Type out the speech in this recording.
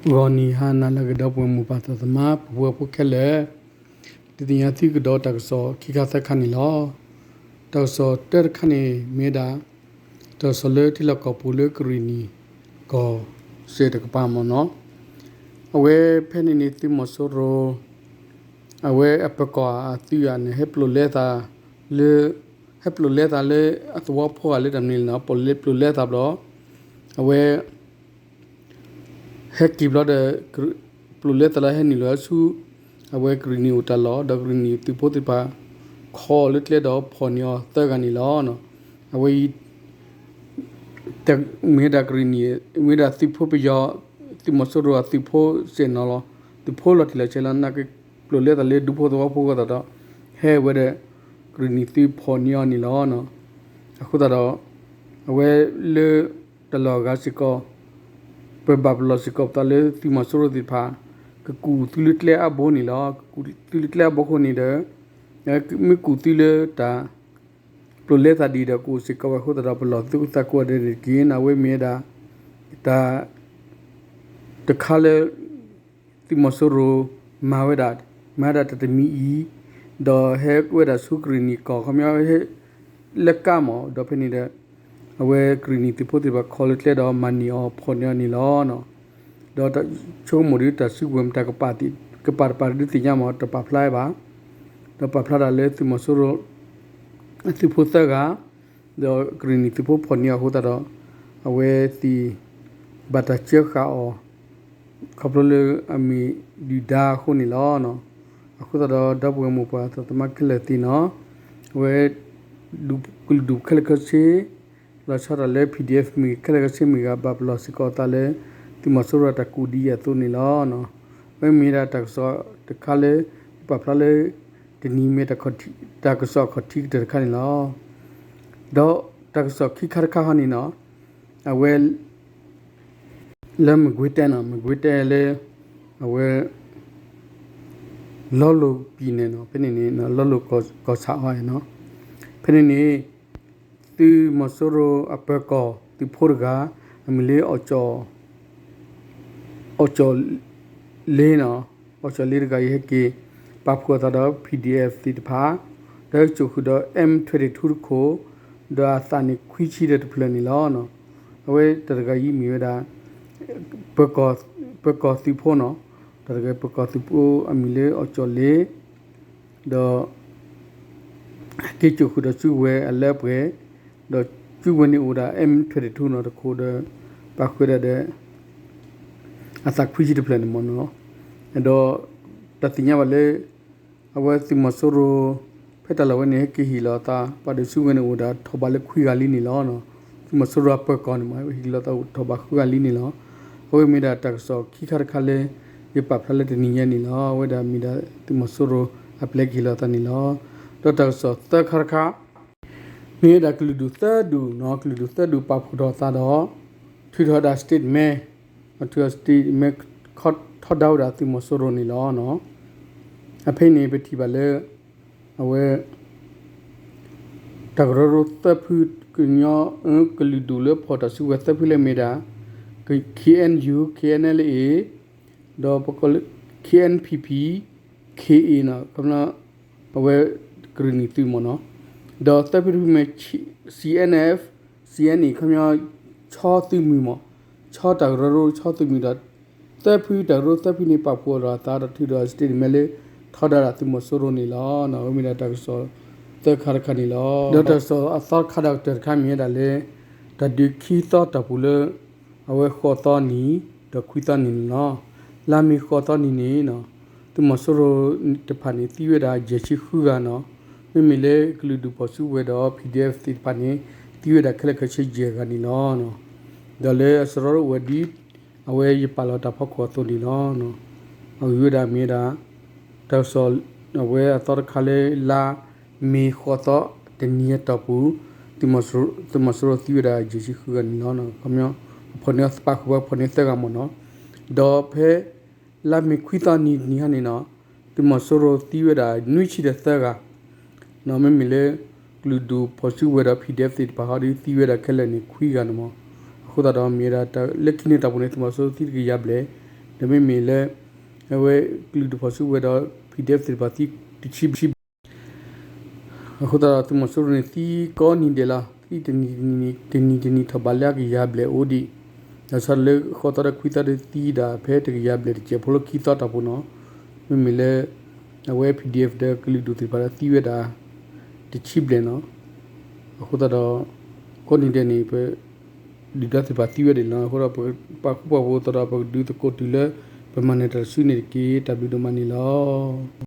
ဂီၤနံၤဟါနၤလၢအဂ့ၤ ဒီပုၢ်ဝဲၢ်မိၢ်ပၢ်သးသမါ ပှၤဖှီၣ်ဖိခဲလၢာ်, ဒုးသ့ၣ်ညါသုကဒီးတၢ်ကစီၣ်ခံခါသၢခါန့ၣ်လီၤ. တၢ်ကစီၣ်တၢတခါန့ၣ် မ့ၢ်ဝဲဒၣ် တၢ်ကစီၣ်လၢထံလီၢ်ကီၢ်ပူၤလၢကရံၣ်နံၣ်ကီၢ်စဲၣ်တကပၤမ့ၢ်နီၤ, အဝဲဖဲန့ၣ်န့ၣ် သုးမီၤစိရိၤ အဝဲအပၢၤကီၢ်အသုးဧါန့ၣ် ဟဲပျိာ်လဲသးလၢ ဟဲပျိာ်လဲသးလၢအသဝီဖိဂၤလၢတၢ်မနုၤလဲၣ်နီၤ, ပျိာ်လဲသးဘျီ အဝဲ ဟဲက့ၤဘျီဒီး ပျိာ်လဲသးလၢဟဲနုာ်လီၤဆူ အဝဲကရံၣ်နံၣ်အိၣ်တၢ်လီၢ် ဒီးကရံၣ်နံၣ်သုးဖိသ့ၣ်တဖၣ် ခိးလၢကျဲဒီးဖီၣ်န့ၢ်အီၤသၢဂၤန့ၣ်လီၤ. အဝဲအံၤ မ့ၢ်ဝဲဒၣ်ကရံၣ်နံၣ် မ့ၢ်ဝဲဒၣ်သုးဖိပယီၤ သုးမီၤစိရိၤအသုးဖိစဲၣ်နီၤလီၤ, သုးဖိလီၤတံၢ်လီၤဆဲးလီၤ နာ်က့ပျိာ်လဲသးလၢဒူဖိသဝီဖိအဂီၢ်သတးဒီး ဟဲဝဲဒီး ကရံၣ်နံၣ်သုးဖီၣ်န့ၢ်အီၤန့ၣ်လီၤ. အဃိသတးဒီး အဝဲလၢ တၢ်လီၢ်အဂၤစ့ၢ်ကီး ပဘၣ်ပလီၢ်စ့ၢ်ကီးပသးလၢသုးမီၤစိရိၤသ့ၣ်တဖၣ် ကကူၣ်သုလၢကျဲအါဘိန့ၣ်လီၤ. ကကူၣ်သုလၢကျဲအါဘိအဃိန့ၣ်ဒီး မ့ၢ်ကူၣ်သုလၢတၢ် ပျိာ်လဲသးဒ်ဒီး ကအိၣ်စ့ၢ်ကီးဝဲအဃိသတးဒီး ပလီၢ်သုသးကိးဂၤဒဲးန့ၣ်တက့ၢ်. အဝဲမ့ၢ်ဝဲဒၣ် တၢ် တခါလၢ သုးမီၤစိရိၤ မၤဝဲဒၣ် မၤဝဲဒၣ်တၢ်တမံၤအံၤ ဒီးဟဲဝဲဒၣ်ဆူကရံၣ်နံၣ်ကီၢ် ခီပညီ လၢကါမး ဒီးဖဲန့ၣ်ဒီး အဝဲကရံၣ်နံၣ်သုးဖိသ့ၣ်တဖၣ် ခိးလၢကျဲဒီးမၤန့ၢ်အီၤဖီၣ်န့ၢ်အီၤန့ၣ်လီၤ. ဒီးဆိကမိၣ်ဒ်တၢ်စုကဝဲၤမတၤကပၤ ကပၤတပၤဒုးသ့ၣ်ညါမး တပာ်ဖျါဘၣ်, ဒီးပာ်ဖျါတၢ်လၢသုးမီၤစိရိၤ သုးဖိသၢဂၤ ဒီးကရံၣ်နံၣ်သုးဖိဖီၣ်န့ၢ်အီၤအဃိသတးဒီး အဝဲသ့ၣ် ဘၣ်တၢ်စၢဃာ်အီၤ ခီဖျိလၢအမ့ၢ်ဒုၣ်ဒါအဃိန့ၣ်လီၤ. အဃိသတးဒီး ဒီပုၢ်ဝဲၢ်မိၢ်ပၢ်သးသမါခဲလၢာ်သ့ၣ်နီၤ, အဝဲ ကလုာ်ဒူၣ်ခဲလၢာ်ခဲဆ့ လီၤဆီဒၣ်တၢ်လၢ PDF မ့ၢ်ဂ့ၤ ခဲလၢာ်ခဲဆ့မ့ၢ်ဂ့ၤ ဘၣ်ပလီၢ်စ့ၢ်ကီးအသးလၢ သုးမီၤစိရိၤအတၢ်ကူၣ်ဒံးအသိးန့ၣ်လီၤ. အဝဲမ့ၢ်ဒၣ်တၢ်ကစီၣ်တခါလၢ ပာ်ဖျါလၢ တနံၤမ့ၢ်တၢ်ကစီၣ်ခီၣ်ထံးကတၢၢ်တခါန့ၣ်လီၤ. ဒီးတၢ်ကစီၣ်ခံခါတခါဟီန့ၣ်နီၤ, အဝဲ လၢမကွ့ၤတဲနီၤ, မကွ့ၤတဲလၢ အဝဲ လီလိၤပံၤန့ၣ်နီၤ, ဖဲန့ၣ်န့ၣ် လီလိၤကီၢ်ဆၣ်အီၤနီၤ, ဖဲန့ၣ်န့ၣ် သုးမီၤစိရိၤအပၢၤကီၢ်သုးဖိတဂၤ အမံၤလၢ အီၣ်ကၠီၣ်လ့နီၤ, အီၣ်ကၠီၣ်လ့တဂၤအံၤဟဲက့ၤ ပာ်ဖှိၣ်အသးဒီး PDF သ့ၣ်တဖၣ်, ဒီးကၠိၣ်ဃုာ်ဒီး M twenty-two တခိၣ်, ဒီးအသးန့ၣ်ခွံဆံဒီးတဖျၢၣ်န့ၣ်လီၤ. အဝဲတၢ်တဂၤအံၤမ့ၢ်ဝဲဒၣ် ပၢၤကီၢ်သုးဖိနီၤ, တၢ်တဂၤပၢၤကီၢ်သုးဖိအမံၤလၢအီၣ်ကၠီၣ်လ့ ဒီး က့ၤကၠိၣ်ဃုာ်ဒီးစုကဝဲၤအလၢအပှဲၤ, ဒီးစုကဝဲၤန့ၣ်အိၣ်ဝဲဒၣ် M twenty-two နီၤတခိၣ်ဒီး ပာ်ဃုာ်ဒၣ်ဒီး အသးခွံဆံတဖျၢၣ်န့ၣ်မ့ၢ်နီၤ, ဒီးတၢ်သ့ၣ်ညါဘၣ်လၢ အဝဲသုးမီၤစိရိၤ ဖဲတၢ်လီၢ်ဝဲန့ၣ် ဟဲက့ၤဟ့ၣ်လီၤအသး ပှၤဒီးစုကဝဲၤန့ၣ်အိၣ်ဝဲဒၣ်ထီၣ်ဘးလၢခွံဂၤလံန့ၣ်လီၤ. သုးမီၤစိရိၤအပၢၤကီၢ်န့ၣ်မ့ၢ် ဟ့ၣ်လီၤသးအိၣ်ထီၣ်ဘးဃုဂၤလံန့ၣ်လီၤ. အဝဲမ့ၢ်ဒၣ်တၢ်ကစီၣ်ခံခါတခါလၢ ယပာ်ဖျါလၢတနံၤညါန့ၣ်လီၤ. အဝဲဒၣ်မ့ၢ်ဒၣ်သုးမီၤစိရိၤအပျဲကဟ့ၣ်လီၤသးန့ၣ်လီၤ. ဒီးတၢ်ကစီၣ်သၢခါတခါ မ့ၢ်ဝဲဒၣ်ကလုာ်ဒူၣ်သၢဒူၣ်နီၤ, ကလုာ်ဒူၣ်သၢဒူၣ်ပာ်ဖှိၣ်ထီၣ်အသးဒီး ထုးထီၣ်ဝဲဒၣ် statement, ထုးထီၣ် statement ထီဒါဝဲဒၣ်သုးမီၤစိရိၤန့ၣ်လီၤ. အဖဲန့ၣ်ပထံၣ်ဘၣ်လၢ အဝဲ တၢ်ကရၢကရိသၢဖု ကညီ ကလုာ်ဒူၣ်လၢဖီၣ်တၢ်စုကဝဲၤသၢဖုလၢမ့ၢ်ဒၣ် KNU KNLA ဒီးပကိးလၢ KNPP KA နီၤ, အဝဲကရံၣ်နံၣ်သုးမ့ၢ်နီၤ, ဒီးသၢဖုတဖုမ့ၢ် CNF CNA ခီပညီ ဆီသုးမုၢ်မ့ၢ်, ဆီတၢ်ကရၢကရိဆီသုးမုၢ်ဒီး သၢဖုတၢ်ကရၢကရိသၢဖုန့ၣ် ပာ်ဖှိၣ်ထီၣ်အသးဒီးထုးထီၣ် statement လၢ ထီဒါဒၣ်သုးမီၤစိရိၤန့ၣ်လီၤ. အဝဲမ့ၢ်ဒၣ်တၢ်ကစီၣ်သၢခါတခါန့ၣ်လီၤ. ဒီးတၢ်ကစီၣ်အသီတခါဒီးကတၢၢ်တခါမ့ၢ်ဝဲဒၣ်လၢ တၢ်ဒုးခံသီတီၢ်ပူၤလၢ အဝဲဃိးသီနံၤ ဒီးခွံသီနံၤန့ၣ်လီၤ. လါမ့ၤဃိးသီနံၤန့ၣ် သုးမီၤစိရိၤတဖၣ်န့ၣ် သံဝဲဒၣ်ယဲၢ်ဆံဃုဂၤနီၤ, မ့မ့ၢ်လၢကလုာ်ဒူၣ်ဖီၣ်စုကဝဲၤဒီး PDF သ့ၣ်တဖၣ်န့ၣ် သံဝဲဒၣ်ခဲလၢာ်ခဲဆ့ယဲၢ်ဂၤန့ၣ်လီၤ. ဒီးလၢအစရီအိၣ်ဝဲဒ် အဝဲယပာ်လီၤတၢ်ဖီခိၣ်အသိးန့ၣ်လီၤ. အဂ့ၢ်ဝဲဒၣ်မ့ၢ်ဝဲဒၣ် တၢ်ကစီၣ် အဝဲအသီတခါလၢလါမ့ၤဃိးသီတနံၤအတီၢ်ပူၤ သုးမီၤစိရိၤသံဝဲဒၣ်ယဲၢ်ဆံဃုဂၤန့ၣ်လီၤ. ခီပညီ ပာ်ဖှိၣ်န့ၢ်သးပာ်ဃုာ်ဝဲဖီၣ်န့ၢ်သၢဂၤမ့ၢ်နီၤ, ဒီးဖဲ လါမ့ၤခွံသီနံၤတနံၤဟါန့ၣ်နီၤ, သုးမီၤစိရိၤသံဝဲဒၣ်နွံဆံဒီးသၢဂၤ မ့မ့ၢ်လၢ ကလုာ်ဒူၣ်ဖီၣ်စုကဝဲၤဒီး PDF သ့ၣ်တဖၣ်ဟီဒီးသံဝဲဒၣ်ခဲလၢာ်န့ၣ်ခွံဂၤန့ၣ်မ့ၢ်, အဃိသတးဒီးမ့ၢ်ဝဲဒၣ် လၢခံန့ၣ်တီၢ်ပူၤန့ၣ် သုးမီၤစိရိၤသံတကယၤဘျဲၣ်, ဒီးမ့မ့ၢ်လၢ အဝဲကလုာ်ဒူၣ်ဖီၣ်စုကဝဲၤဒီး PDF သ့ၣ်တဖၣ်သံတဆံဘျဲၣ် အဃိသတးဒီး သုးမီၤစိရိၤန့ၣ်သံကိးနံၤဒဲးလီၤ. သံတနံၤတနံၤထီၣ်ဘးလၢအကယၤဘျဲၣ်အိၣ်ဒံး, ဒီးဆၢလၢဃိးသီဒီးခွံသီဒီးသံဒၣ်ဖဲတကယၤဘျဲၣ်တစဲးဖိလၢခံသီတီၢ်ပူၤနီၤ. မ့မ့ၢ်လၢ အဝဲ PDF ဒီးကလုာ်ဒူၣ်သ့ၣ်တဖၣ်ဒီးသံဝဲဒၣ် တဆံဘျဲၣ်နီၤ. အဃိသတးဒီး ကိးနံၤဒဲးန့ၣ် ပ ဒုၣ်ဒါသ့ၣ်တဖၣ်သံဝဲဒၣ်လီၤ. အဃိဒီးပပာ်ခူပာ်ဖိသတးဒီး ပကဒုးသကိးတုၤလၢ ပမၤနၢၤတၢ်တစုန့ၣ်တက့ၢ်. တၢ်ဘျုးဒိၣ်မးန့ၣ်လီၤ.